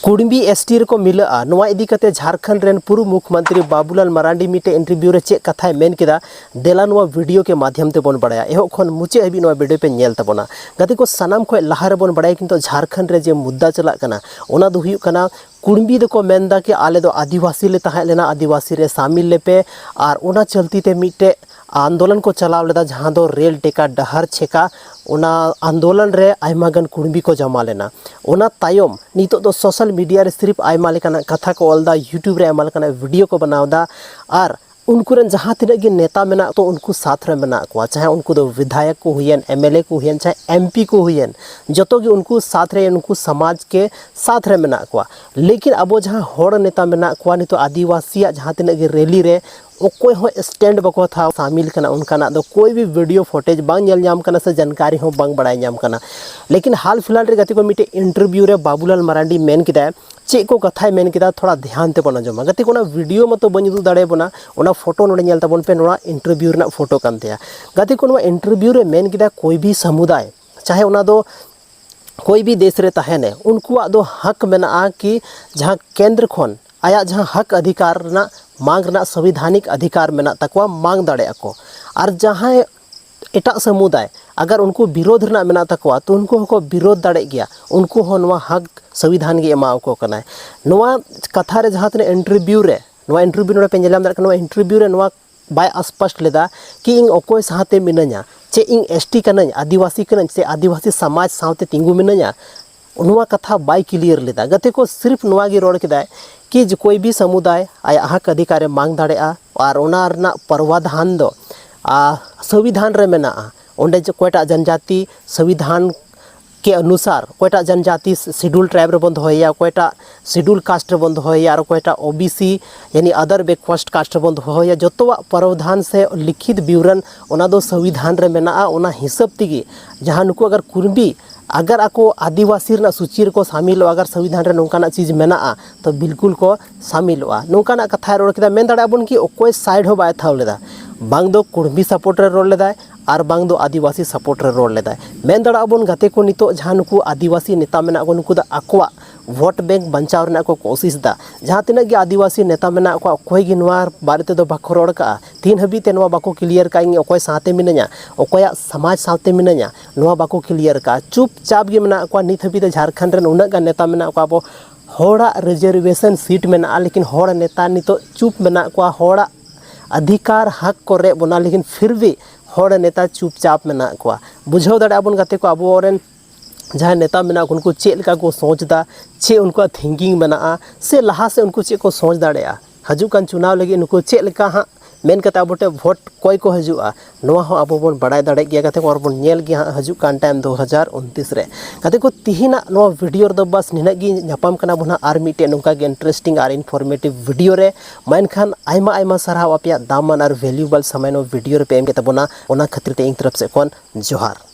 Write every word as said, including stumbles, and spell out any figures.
ᱠᱩᱲᱢᱤ S T ᱨᱮᱠᱚ ᱢᱤᱞᱟᱹᱜᱼᱟ, ᱱᱚᱣᱟ ᱤᱫᱤ ᱠᱟᱛᱮ ᱡᱷᱟᱲᱠᱷᱚᱸᱰ ᱨᱮᱱ ᱯᱩᱨᱩᱵ ᱢᱩᱠᱷᱢᱚᱱᱛᱨᱤ ᱵᱟᱵᱩᱞᱟᱞ ᱢᱟᱨᱟᱱᱰᱤ ᱢᱤᱫᱴᱮᱡ ᱤᱱᱴᱟᱨᱵᱷᱤᱭᱩ ᱨᱮ ᱪᱮᱫ ᱠᱟᱛᱷᱟᱭ ᱢᱮᱱ ᱠᱮᱫᱟ, ᱫᱮᱞᱟ ᱱᱚᱣᱟ ᱵᱷᱤᱰᱤᱭᱳ ᱠᱮ ᱢᱟᱫᱷᱭᱚᱢ ᱛᱮᱵᱚᱱ ᱵᱟᱲᱟᱭᱟ᱾ ᱮᱦᱚᱵ ᱠᱷᱚᱱ ᱢᱩᱪᱟᱹᱫ ᱦᱟᱹᱵᱤᱡ ᱱᱚᱣᱟ ᱵᱷᱤᱰᱤᱭᱳ ᱯᱮ ᱧᱮᱞ ᱛᱟᱵᱚᱱᱟ᱾ ᱜᱟᱛᱮ ᱠᱚ, ᱥᱟᱱᱟᱢ ᱠᱷᱚᱱ ᱞᱟᱦᱟ ᱨᱮᱵᱚᱱ ᱵᱟᱲᱟᱭᱟ ᱠᱤᱱᱛᱩ ᱡᱷᱟᱲᱠᱷᱚᱸᱰ ᱨᱮ ᱡᱮ ᱢᱩᱫᱽᱫᱟ ᱪᱟᱞᱟᱜ ᱠᱟᱱᱟ, ᱚᱱᱟ ᱫᱚ ᱦᱩᱭᱩᱜ ᱠᱟᱱᱟ ᱠᱩᱲᱢᱤ ᱫᱚᱠᱚ ᱢᱮᱱ ᱮᱫᱟ ᱠᱤ ᱟᱞᱮ ᱫᱚ ᱟᱹᱫᱤᱵᱟᱹᱥᱤ ᱞᱮ ᱛᱟᱦᱮᱸ ᱞᱮᱱᱟ, ᱟᱹᱫᱤᱵᱟᱹᱥᱤ ᱨᱮ ᱥᱟᱢᱤᱞ ᱞᱮᱯᱮ᱾ ᱟᱨ ᱚᱱᱟ ᱪᱚᱞᱛᱤ ᱛᱮ ᱢᱤᱫᱴᱮᱡ ᱟᱱᱫᱳᱞᱚᱱ ᱠᱚ ᱪᱟᱞᱟᱣ ᱞᱮᱫᱟ, ᱡᱟᱦᱟᱸ ᱫᱚ ᱨᱮᱞ ᱴᱮᱠᱟ ᱰᱟᱦᱟᱨ ᱪᱷᱮᱠᱟ᱾ ᱚᱱᱟ ᱟᱱᱫᱳᱞᱚᱱ ᱨᱮ ᱟᱭᱢᱟ ᱜᱟᱱ ᱠᱩᱲᱢᱤ ᱠᱚ ᱡᱚᱢᱟ ᱞᱮᱱᱟ᱾ ᱚᱱᱟ ᱛᱟᱭᱚᱢ ᱱᱤᱛᱚᱜ ᱫᱚ ᱥᱳᱥᱟᱞ ᱢᱤᱰᱤᱭᱟ ᱨᱮ ᱥᱤᱨᱤᱯ ᱟᱭᱢᱟ ᱞᱮᱠᱟᱱᱟᱜ ᱠᱟᱛᱷᱟ ᱠᱚ ᱚᱞ ᱮᱫᱟ, ᱭᱩᱴᱩᱵᱽ ᱨᱮ ᱟᱭᱢᱟ ᱞᱮᱠᱟᱱᱟᱜ ᱵᱷᱤᱰᱤᱭᱳ ᱠᱚ ᱵᱮᱱᱟᱣ ᱮᱫᱟ᱾ ᱟᱨ ᱩᱱᱠᱩ ᱨᱮᱱ ᱡᱟᱦᱟᱸ ᱛᱤᱱᱟᱹᱜ ᱜᱮ ᱱᱮᱛᱟ ᱢᱮᱱᱟᱜ ᱠᱚ, ᱩᱱᱠᱩ ᱥᱟᱛ ᱨᱮ ᱢᱮᱱᱟᱜ ᱠᱚᱣᱟ, ᱪᱟᱦᱮ ᱩᱱᱠᱩ ᱫᱚ ᱵᱤᱫᱷᱟᱭᱚᱠ ᱠᱚ ᱦᱩᱭᱮᱱ, ᱮᱢ ᱮᱞ ᱮ ᱠᱚ ᱦᱩᱭᱮᱱ, ᱪᱟᱦᱮ ᱮᱢ ᱯᱤ ᱠᱚ ᱦᱩᱭᱮᱱ, ᱡᱚᱛᱚ ᱜᱮ ᱩᱱᱠᱩ ᱥᱟᱛ ᱨᱮ, ᱩᱱᱠᱩ ᱥᱚᱢᱟᱡᱽ ᱠᱮ ᱥᱟᱛ ᱨᱮ ᱢᱮᱱᱟᱜ ᱠᱚᱣᱟ᱾ ᱞᱮᱠᱤᱱ ᱟᱵᱚ ᱡᱟᱦᱟᱸ ᱦᱚᱲ ᱱᱮᱛᱟ ᱢᱮᱱᱟᱜ ᱠᱚᱣᱟ, ᱱᱤᱛᱚᱜ ᱟᱹᱫᱤᱵᱟᱹᱥᱤᱭᱟᱜ ᱡᱟᱦᱟᱸ ᱛᱤᱱᱟᱹᱜ ᱜᱮ ᱨᱮᱞᱤ ᱨᱮ ᱚᱠᱚᱭ ᱦᱚᱸ ᱥᱴᱮᱱᱰ ᱵᱟᱠᱚ ᱦᱟᱛᱟᱣ ᱥᱟᱢᱤᱞ ᱠᱟᱱᱟ, ᱚᱱᱠᱟᱱᱟᱜ ᱫᱚ ᱠᱳᱭ ᱵᱷᱤ ᱵᱷᱤᱰᱤᱭᱳ ᱯᱷᱩᱴᱮᱡᱽ ᱵᱟᱝ ᱧᱮᱞ ᱧᱟᱢ ᱠᱟᱱᱟ ᱥᱮ ᱡᱟᱱᱠᱟᱨᱤ ᱦᱚᱸ ᱵᱟᱝ ᱵᱟᱲᱟᱭ ᱧᱟᱢ ᱠᱟᱱᱟ᱾ ᱞᱮᱠᱤᱱ ᱦᱟᱞ ᱯᱷᱤᱞᱦᱟᱞ ᱨᱮ ᱜᱟᱛᱮ ᱠᱚ ᱢᱤᱫᱴᱮᱡ ᱤᱱᱴᱟᱨᱵᱷᱤᱭᱩ ᱨᱮ ᱵᱟᱵᱩᱞᱟᱞ ᱢᱟᱨᱟᱱᱰᱤ ᱢᱮᱱ ᱠᱮᱫᱟᱭ, ᱪᱮᱫ ᱠᱚ ᱠᱟᱛᱷᱟᱭ ᱢᱮᱱ ᱠᱮᱫᱟ, ᱛᱷᱚᱲᱟ ᱫᱷᱮᱭᱟᱱ ᱛᱮᱵᱚᱱ ᱟᱸᱡᱚᱢᱟ᱾ ᱜᱟᱛᱮ ᱠᱚ, ᱚᱱᱟ ᱵᱷᱤᱰᱤᱭᱳ ᱢᱟᱛᱚ ᱵᱟᱹᱧ ᱩᱫᱩᱜ ᱫᱟᱲᱮᱭᱟᱵᱚᱱᱟ, ᱚᱱᱟ ᱯᱷᱳᱴᱳ ᱱᱚᱰᱮ ᱧᱮᱞ ᱛᱟᱵᱚᱱ ᱯᱮ, ᱱᱚᱣᱟ ᱤᱱᱴᱟᱨᱵᱷᱤᱭᱩ ᱨᱮᱱᱟᱜ ᱯᱷᱳᱴᱳ ᱠᱟᱱ ᱛᱟᱭᱟ᱾ ᱜᱟᱛᱮ ᱠᱚ, ᱱᱚᱣᱟ ᱤᱱᱴᱟᱨᱵᱷᱤᱭᱩ ᱨᱮ ᱢᱮᱱ ᱠᱮᱫᱟ ᱠᱳᱭ ᱵᱷᱤ ᱥᱟᱢᱩᱫᱟᱭ, ᱪᱟᱦᱮ ᱚᱱᱟ ᱫᱚ ᱠᱳᱭ ᱵᱷᱤ ᱫᱮᱥ ᱨᱮ ᱛᱟᱦᱮᱱᱮ, ᱩᱱᱠᱩᱣᱟᱜ ᱫᱚ ᱦᱚᱠ ᱢᱮᱱᱟᱜᱼᱟ ᱠᱤ ᱡᱟᱦᱟᱸ ᱠᱮᱱᱫᱨᱚ ᱠᱷᱚᱱ ᱟᱭᱟᱜ ᱡᱟᱦᱟᱸ ᱦᱚᱠ ᱚᱫᱷᱤᱠᱟᱨ ᱨᱮᱱᱟᱜ ᱢᱟᱝ ᱨᱮᱱᱟᱜ ᱥᱚᱝᱵᱤᱫᱷᱟᱱᱤᱠ ᱚᱫᱷᱤᱠᱟᱨ ᱢᱮᱱᱟᱜ ᱛᱟᱠᱚᱣᱟ, ᱢᱟᱝ ᱫᱟᱲᱮᱭᱟᱜᱼᱟ ᱠᱚ᱾ ᱟᱨ ᱡᱟᱦᱟᱸᱭ ᱮᱴᱟᱜ ᱥᱟᱢᱩᱫᱟᱭ ᱟᱜᱟᱨ ᱩᱱᱠᱩ ᱵᱤᱨᱳᱫᱷ ᱨᱮᱱᱟᱜ ᱢᱮᱱᱟᱜ ᱛᱟᱠᱚᱣᱟ, ᱛᱚ ᱩᱱᱠᱩ ᱦᱚᱸᱠᱚ ᱵᱤᱨᱳᱫᱷ ᱫᱟᱲᱮᱜ ᱜᱮᱭᱟ, ᱩᱱᱠᱩ ᱦᱚᱸ ᱱᱚᱣᱟ ᱦᱚᱠ ᱥᱚᱝᱵᱤᱫᱷᱟᱱ ᱜᱮ ᱮᱢᱟᱣᱟᱠᱚ ᱠᱟᱱᱟᱭ᱾ ᱱᱚᱣᱟ ᱠᱟᱛᱷᱟ ᱨᱮ ᱡᱟᱦᱟᱸ ᱛᱤᱱᱟᱹᱜ ᱤᱱᱴᱟᱨᱵᱷᱤᱭᱩ ᱨᱮ, ᱱᱚᱣᱟ ᱤᱱᱴᱟᱨᱵᱷᱤᱭᱩ ᱱᱚᱰᱮ ᱯᱮ ᱧᱮᱞ ᱧᱟᱢ ᱫᱟᱲᱮᱭᱟᱜ ᱠᱟᱱᱟ, ᱱᱚᱣᱟ ᱤᱱᱴᱟᱨᱵᱷᱤᱭᱩ ᱨᱮ ᱱᱚᱣᱟ ᱵᱟᱭ ᱟᱥᱯᱟᱥᱴ ᱞᱮᱫᱟ ᱠᱤ ᱤᱧ ᱚᱠᱚᱭ ᱥᱟᱶᱛᱮ ᱢᱤᱱᱟᱹᱧᱟ, ᱪᱮᱫ ᱤᱧ ᱮᱥ ᱴᱤ ᱠᱟᱹᱱᱟᱹᱧ, ᱟᱹᱫᱤᱵᱟᱹᱥᱤ ᱠᱟᱹᱱᱟᱹᱧ ᱥᱮ ᱟᱹᱫᱤᱵᱟᱹᱥᱤ ᱥᱚᱢᱟᱡᱽ ᱥᱟᱶᱛᱮ ᱛᱤᱸᱜᱩ ᱢᱤᱱᱟᱹᱧᱟ, ᱱᱚᱣᱟ ᱠᱟᱛᱷᱟ ᱵᱟᱭ ᱠᱞᱤᱭᱟᱨ ᱞᱮᱫᱟ᱾ ᱜᱟᱛᱮ ᱠᱚ, ᱥᱤᱨᱯ ᱱᱚᱣᱟ ᱜᱮ ᱨᱚᱲ ᱠᱮᱫᱟᱭ ᱠᱤ ᱡᱮ ᱠᱳᱭ ᱵᱷᱤ ᱥᱟᱢᱩᱫᱟᱭ ᱟᱭᱟᱜ ᱦᱚᱠ ᱚᱫᱷᱤᱠᱟᱨᱮ ᱢᱟᱝ ᱫᱟᱲᱮᱭᱟᱜᱼᱟ ᱟᱨ ᱚᱱᱟ ᱨᱮᱱᱟᱜ ᱯᱨᱟᱣᱫᱷᱟᱱ ᱫᱚ, ᱟ, ᱥᱚᱝᱵᱤᱫᱷᱟᱱ ᱨᱮ ᱢᱮᱱᱟᱜᱼᱟ᱾ ᱚᱸᱰᱮ ᱡᱮ ᱚᱠᱚᱭᱴᱟᱜ ᱡᱚᱱᱡᱟᱛᱤ ᱥᱚᱝᱵᱤᱫᱷᱟᱱ ᱠᱮ ᱚᱱᱩᱥᱟᱨ ᱚᱠᱚᱭᱴᱟᱜ ᱡᱚᱱᱡᱟᱛᱤ ᱥᱤᱰᱩᱞ ᱴᱨᱟᱭᱤᱵ ᱨᱮᱵᱚᱱ ᱫᱚᱦᱚᱭᱮᱭᱟ, ᱚᱠᱚᱭᱴᱟᱜ ᱥᱤᱰᱩᱞ ᱠᱟᱥᱴ ᱨᱮᱵᱚᱱ ᱫᱚᱦᱚᱭᱮᱭᱟ ᱟᱨ ᱚᱠᱚᱭᱴᱟᱜ ᱳ ᱵᱤ ᱥᱤ ᱭᱟᱱᱤ ᱚᱫᱟᱨ ᱵᱮᱠᱣᱟᱨᱰ ᱠᱟᱥᱴ ᱨᱮᱵᱚᱱ ᱫᱚᱦᱚᱭᱮᱭᱟ, ᱡᱚᱛᱚᱣᱟᱜ ᱯᱨᱟᱣᱫᱷᱟᱱ ᱥᱮ ᱞᱤᱠᱷᱤᱛ ᱵᱤᱵᱚᱨᱚᱱ ᱚᱱᱟ ᱫᱚ ᱥᱚᱝᱵᱤᱫᱷᱟᱱ ᱨᱮ ᱢᱮᱱᱟᱜᱼᱟ᱾ ᱚᱱᱟ ᱦᱤᱥᱟᱹᱵ ᱛᱮᱜᱮ ᱡᱟᱦᱟᱸ ᱱᱩᱠᱩ ᱟᱜᱟᱨ ᱠᱩᱨᱢᱤ ᱟᱜᱟᱨ ᱟᱠᱚ ᱟᱹᱫᱤᱵᱟᱹᱥᱤ ᱨᱮᱱᱟᱜ ᱥᱩᱪᱤ ᱨᱮᱠᱚ ᱥᱟᱢᱤᱞᱚᱜᱼᱟ, ᱟᱜᱟᱨ ᱥᱚᱝᱵᱤᱫᱷᱟᱱ ᱨᱮ ᱱᱚᱝᱠᱟᱱᱟᱜ ᱪᱤᱡᱽ ᱢᱮᱱᱟᱜᱼᱟ, ᱛᱚ ᱵᱤᱞᱠᱩᱞ ᱠᱚ ᱥᱟᱢᱤᱞᱚᱜᱼᱟ᱾ ᱱᱚᱝᱠᱟᱱᱟᱜ ᱠᱟᱛᱷᱟᱭ ᱨᱚᱲ ᱠᱮᱫᱟ, ᱢᱮᱱ ᱫᱟᱲᱮᱭᱟᱜᱼᱟ ᱵᱚᱱ ᱠᱤ ᱚᱠᱚᱭ ᱥᱟᱭᱤᱰ ᱦᱚᱸ ᱵᱟᱭ ᱦᱟᱛᱟᱣ ᱞᱮᱫᱟ, ᱵᱟᱝ ᱫᱚ ᱠᱩᱲᱢᱤ ᱥᱟᱯᱳᱨᱴ ᱨᱮ ᱨᱚᱲ ᱞᱮᱫᱟᱭ ᱟᱨ ᱵᱟᱝ ᱫᱚ ᱟᱹᱫᱤᱵᱟᱹᱥᱤ ᱥᱟᱯᱳᱨᱴ ᱨᱮ ᱨᱚᱲ ᱞᱮᱫᱟᱭ᱾ ᱢᱮᱱ ᱫᱟᱲᱮᱭᱟᱜᱼᱟ ᱵᱚᱱ ᱜᱟᱛᱮ ᱠᱚ, ᱱᱤᱛᱚᱜ ᱡᱟᱦᱟᱸ ᱱᱩᱠᱩ ᱟᱹᱫᱤᱵᱟᱹᱥᱤ ᱱᱮᱛᱟ ᱢᱮᱱᱟᱜ ᱠᱚ, ᱱᱩᱠᱩ ᱫᱚ ᱟᱠᱚᱣᱟᱜ ᱵᱷᱳᱴ ᱵᱮᱝᱠ ᱵᱟᱧᱪᱟᱣ ᱨᱮᱱᱟᱜ ᱠᱚ ᱠᱳᱥᱤᱥ ᱫᱟ᱾ ᱡᱟᱦᱟᱸ ᱛᱤᱱᱟᱹᱜ ᱜᱮ ᱟᱹᱫᱤᱵᱟᱹᱥᱤ ᱱᱮᱛᱟ ᱢᱮᱱᱟᱜ ᱠᱚᱣᱟ, ᱚᱠᱚᱭ ᱜᱮ ᱱᱚᱣᱟ ᱵᱟᱨᱮ ᱛᱮᱫᱚ ᱵᱟᱠᱚ ᱨᱚᱲ ᱠᱟᱜᱼᱟ᱾ ᱛᱤᱱ ᱦᱟᱹᱵᱤᱡ ᱛᱮ ᱱᱚᱣᱟ ᱵᱟᱠᱚ ᱠᱞᱤᱭᱟᱨ ᱠᱟᱜᱼᱟ, ᱤᱧ ᱚᱠᱚᱭ ᱥᱟᱶᱛᱮ ᱢᱤᱱᱟᱹᱧᱟ, ᱚᱠᱚᱭᱟᱜ ᱥᱚᱢᱟᱡᱽ ᱥᱟᱶᱛᱮ ᱢᱤᱱᱟᱹᱧᱟ, ᱱᱚᱣᱟ ᱵᱟᱠᱚ ᱠᱞᱤᱭᱟᱨ ᱠᱟᱜᱼᱟ᱾ ᱪᱩᱯᱪᱟᱯ ᱜᱮ ᱢᱮᱱᱟᱜ ᱠᱚᱣᱟ᱾ ᱱᱤᱛ ᱦᱟᱹᱵᱤᱡ ᱛᱮ ᱡᱷᱟᱲᱠᱷᱚᱸᱰ ᱨᱮᱱ ᱩᱱᱟᱹᱜ ᱜᱟᱱ ᱱᱮᱛᱟ ᱢᱮᱱᱟᱜ ᱠᱚᱣᱟ, ᱟᱵᱚ ᱦᱚᱲᱟᱜ ᱨᱤᱡᱟᱨᱵᱷᱮᱥᱚᱱ ᱥᱤᱴ ᱢᱮᱱᱟᱜᱼᱟ, ᱞᱮᱠᱤᱱ ᱦᱚᱲ ᱱᱮᱛᱟ ᱱᱤᱛᱚᱜ ᱪᱩᱯ ᱢᱮᱱᱟᱜ ᱠᱚᱣᱟ᱾ ᱦᱚᱲᱟᱜ ᱚᱫᱷᱤᱠᱟᱨ ᱦᱟᱠ ᱠᱚ ᱨᱮᱡ ᱵᱚᱱᱟ, ᱞᱮᱠᱤᱱ ᱯᱷᱤᱨ ᱵᱷᱤ ᱦᱚᱲ ᱱᱮᱛᱟ ᱪᱩᱯᱪᱟᱯ ᱢᱮᱱᱟᱜ ᱠᱚᱣᱟ᱾ ᱵᱩᱡᱷᱟᱹᱣ ᱫᱟᱲᱮᱭᱟᱜᱼᱟ ᱵᱚᱱ ᱜᱟᱛᱮ ᱠᱚ, ᱟᱵᱚᱨᱮᱱ ᱡᱟᱦᱟᱸᱭ ᱱᱮᱛᱟ ᱢᱮᱱᱟᱜ ᱠᱚ, ᱩᱱᱠᱩ ᱪᱮᱫ ᱞᱮᱠᱟ ᱠᱚ ᱥᱚᱪ ᱮᱫᱟ, ᱪᱮᱫ ᱩᱱᱠᱩᱣᱟᱜ ᱛᱷᱤᱝᱠᱤᱝ ᱢᱮᱱᱟᱜᱼᱟ, ᱥᱮ ᱞᱟᱦᱟ ᱥᱮᱫ ᱩᱱᱠᱩ ᱪᱮᱫ ᱠᱚ ᱥᱚᱪ ᱫᱟᱲᱮᱭᱟᱜᱼᱟ, ᱦᱤᱡᱩᱜ ᱠᱟᱱ ᱪᱩᱱᱟᱣ ᱞᱟᱹᱜᱤᱫ ᱱᱩᱠᱩ ᱪᱮᱫ ᱞᱮᱠᱟ ᱦᱟᱸᱜ ᱢᱮᱱ ᱠᱟᱛᱮ ᱟᱵᱚ ᱴᱷᱮᱱ ᱵᱷᱳᱴ ᱠᱚᱭ ᱠᱚ ᱦᱤᱡᱩᱜᱼᱟ, ᱱᱚᱣᱟ ᱦᱚᱸ ᱟᱵᱚ ᱵᱚᱱ ᱵᱟᱲᱟᱭ ᱫᱟᱲᱮᱭᱟᱜ ᱜᱮᱭᱟ ᱜᱟᱛᱮ ᱠᱚ, ᱟᱨ ᱵᱚᱱ ᱧᱮᱞ ᱜᱮᱭᱟ ᱦᱟᱸᱜ ᱦᱤᱡᱩᱜ ᱠᱟᱱ ᱴᱟᱭᱤᱢ ᱫᱩ ᱦᱟᱡᱟᱨ ᱩᱱᱛᱤᱥ ᱨᱮ᱾ ᱜᱟᱛᱮ ᱠᱚ, ᱛᱤᱦᱤᱧᱟᱜ ᱱᱚᱣᱟ ᱵᱷᱤᱰᱤᱭᱳ ᱨᱮᱫᱚ ᱵᱟᱥ ᱱᱤᱱᱟᱹᱜ ᱜᱮ᱾ ᱧᱟᱯᱟᱢ ᱠᱟᱱᱟ ᱵᱚᱱ ᱦᱟᱸᱜ ᱟᱨ ᱢᱤᱫᱴᱮᱡ ᱱᱚᱝᱠᱟ ᱜᱮ ᱤᱱᱴᱟᱨᱮᱥᱴᱤᱝ ᱟᱨ ᱤᱱᱯᱷᱚᱨᱢᱮᱴᱤᱵᱷ ᱵᱷᱤᱰᱤᱭᱳ ᱨᱮ᱾ ᱢᱟ ᱮᱱᱠᱷᱟᱱ ᱟᱭᱢᱟ ᱟᱭᱢᱟ ᱥᱟᱨᱦᱟᱣ ᱟᱯᱮᱭᱟᱜ ᱫᱟᱢᱟᱱ ᱟᱨ ᱵᱷᱮᱞᱩᱭᱮᱵᱚᱞ ᱥᱚᱢᱚᱭ ᱱᱚᱣᱟ ᱵᱷᱤᱰᱤᱭᱳ ᱨᱮᱯᱮ ᱮᱢ ᱠᱮᱫ ᱛᱟᱵᱚᱱᱟ, ᱚᱱᱟ ᱠᱷᱟᱹᱛᱤᱨ ᱛᱮ ᱤᱧ ᱛᱚᱨᱚᱯ ᱥᱮᱫ ᱠᱷᱚᱱ ᱡᱚᱦᱟᱨ᱾